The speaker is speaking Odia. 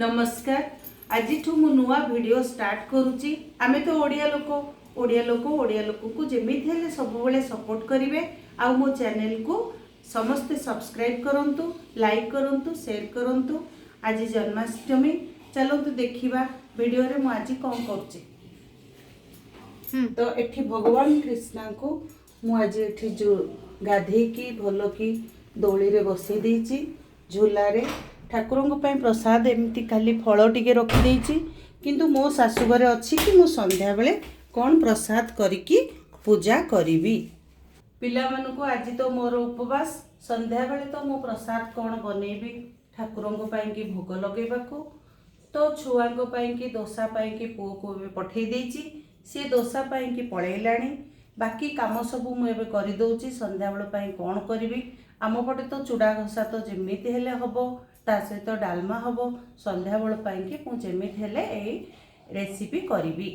ନମସ୍କାର। ଆଜିଠୁ ମୁଁ ନୂଆ ଭିଡ଼ିଓ ଷ୍ଟାର୍ଟ କରୁଛି। ଆମେ ତ ଓଡ଼ିଆ ଲୋକ, ଓଡ଼ିଆ ଲୋକ ଓଡ଼ିଆ ଲୋକଙ୍କୁ ଯେମିତି ହେଲେ ସବୁବେଳେ ସପୋର୍ଟ କରିବେ। ଆଉ ମୋ ଚ୍ୟାନେଲକୁ ସମସ୍ତେ ସବସ୍କ୍ରାଇବ୍ କରନ୍ତୁ, ଲାଇକ୍ କରନ୍ତୁ, ସେୟାର କରନ୍ତୁ। ଆଜି ଜନ୍ମାଷ୍ଟମୀ। ଚାଲନ୍ତୁ ଦେଖିବା ଭିଡ଼ିଓରେ ମୁଁ ଆଜି କ'ଣ କରୁଛି। ତ ଏଠି ଭଗବାନ କୃଷ୍ଣଙ୍କୁ ମୁଁ ଆଜି ଏଠି ଯେଉଁ ଗାଧେଇକି ଭଲ କି ଦୋଳିରେ ବସେଇ ଦେଇଛି ଝୁଲାରେ। ଠାକୁରଙ୍କ ପାଇଁ ପ୍ରସାଦ ଏମିତି ଖାଲି ଫଳ ଟିକେ ରଖିଦେଇଛି, କିନ୍ତୁ ମୋ ଶାଶୁଘରେ ଅଛି କି ମୁଁ ସନ୍ଧ୍ୟାବେଳେ କ'ଣ ପ୍ରସାଦ କରିକି ପୂଜା କରିବି ପିଲାମାନଙ୍କୁ। ଆଜି ତ ମୋର ଉପବାସ, ସନ୍ଧ୍ୟାବେଳେ ତ ମୁଁ ପ୍ରସାଦ କ'ଣ ବନେଇବି ଠାକୁରଙ୍କ ପାଇଁକି ଭୋଗ ଲଗେଇବାକୁ। ତ ଛୁଆଙ୍କ ପାଇଁକି ଦୋସା ପାଇଁକି ପୁଅକୁ ଏବେ ପଠେଇ ଦେଇଛି, ସିଏ ଦୋସା ପାଇଁକି ପଳେଇଲାଣି। ବାକି କାମ ସବୁ ମୁଁ ଏବେ କରିଦେଉଛି। ସନ୍ଧ୍ୟାବେଳ ପାଇଁ କ'ଣ କରିବି? ଆମ ପଟେ ତ ଚୁଡ଼ା ଘଷା ତ ଯେମିତି ହେଲେ ହେବ, ତା ସହିତ ଡାଲମା ହେବ। ସନ୍ଧ୍ୟାବେଳ ପାଇଁକି ମୁଁ ଯେମିତି ହେଲେ ଏଇ ରେସିପି କରିବି।